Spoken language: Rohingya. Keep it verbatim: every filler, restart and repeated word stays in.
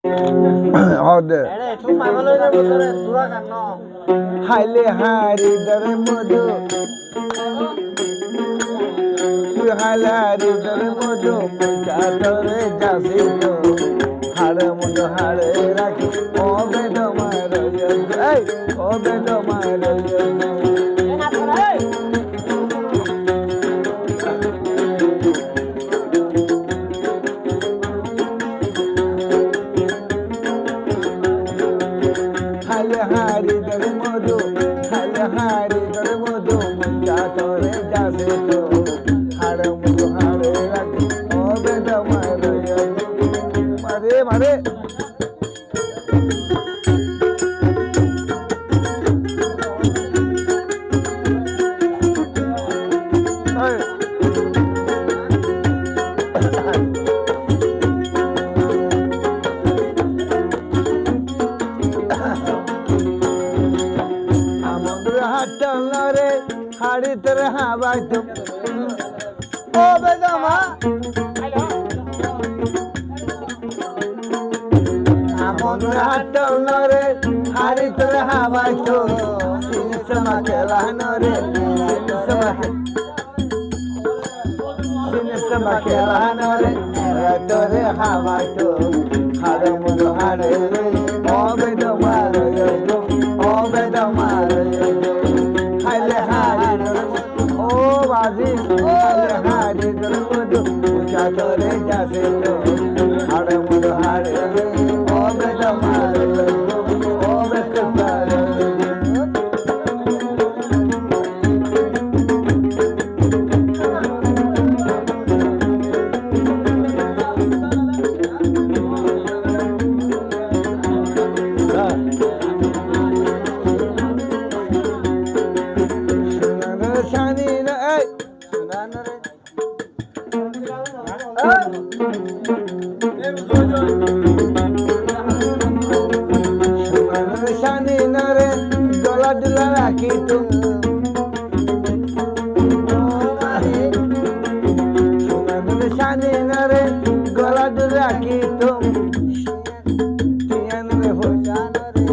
Hóde. Háile hári dore modú. Tui háile hári dore modú. Mui tore yasito. Háre modú háre rakí. Ó bedoma royo. Ei, ó bedoma royo. Háile hári dore modú, háile hári dore modú, mui tore yasito, háre modú háre rakí, ó bedoma royo. Mare, mare. Amondure háttol nore, hári tore hábaitum. Ó bedoma. Amondure háttol nore, hári tore hábaitum. Sinisama kela nore, sinisama ke- Sinisama kela nore, tore hábaitum. Háre modú háre, ó bedoma royo, ó bedoma royo. Háile hári, ó bazi, háile hári dore modú, mui tore yasito. Háre modú háre, ó bedoma royo, ó bedoma royo. Cánire dóla dóla rakítum. Cánire dóla dóla rakítum. Cánire dóla dóla rakítum.